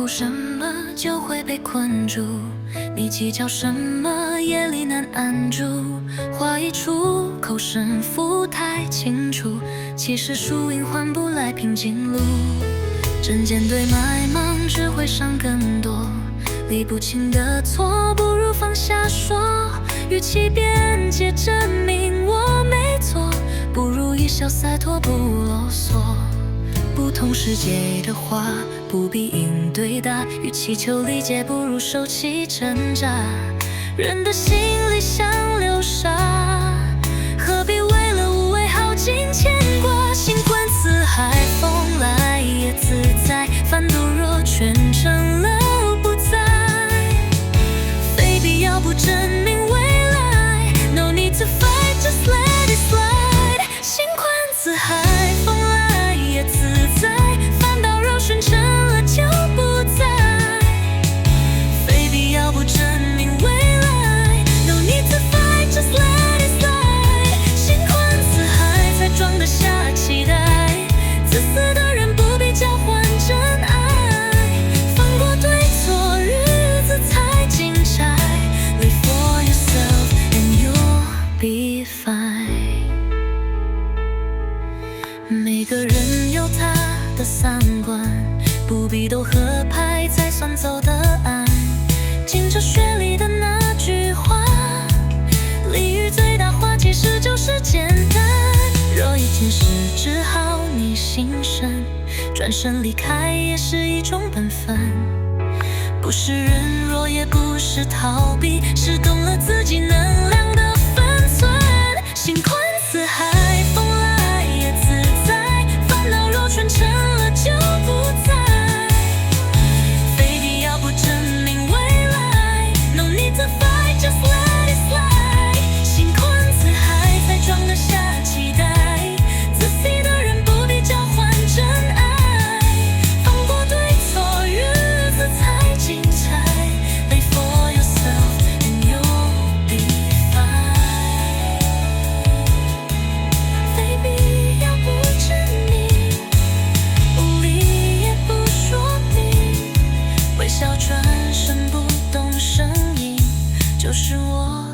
乎什麼就會被困住，你計較什麼夜裡難安住。話一出口，勝負太清楚，其實輸贏換不來平靜路。針尖對麥芒只會傷更多，理不清的錯不如放下說。與其辯解證明我沒錯，不如一笑灑脫不囉嗦。不同世界的話不必硬對答，與其求理解，不如收起掙扎。人的心裡像流沙，何必為了無謂耗盡牽掛？心寬似海，風來也自在，煩惱若全成了不在，非必要不證明未來。No need to fight, just let it slide。心寬似海，風來也自在，煩惱若順成了就不在，非必要不證明未來。No need to fight, just let it slide。心寬似海，才裝得下期待。自私的人不必交換真愛，放過對錯，日子才精彩。Live for yourself and you'll be fine。每個人有他的三觀，不必都合拍才算走得安。經濟學裡的那句話，利欲最大化其實就是簡單。若一件事治好你心神，轉身離開也是一種本分。不是認弱，也不是逃避，是懂了自己能量的分寸。心寬似海，風來也自在，煩惱若全成了就不在，非必要不證明未來。No need to fight, just let it slide。心寬似海，才裝得下期待。自私的人不必交換真愛，放過對錯，日子才精彩。Live for yourself and you'll be fine。非必要不證明，無理也不說明，微笑轉身不動聲音，就是我。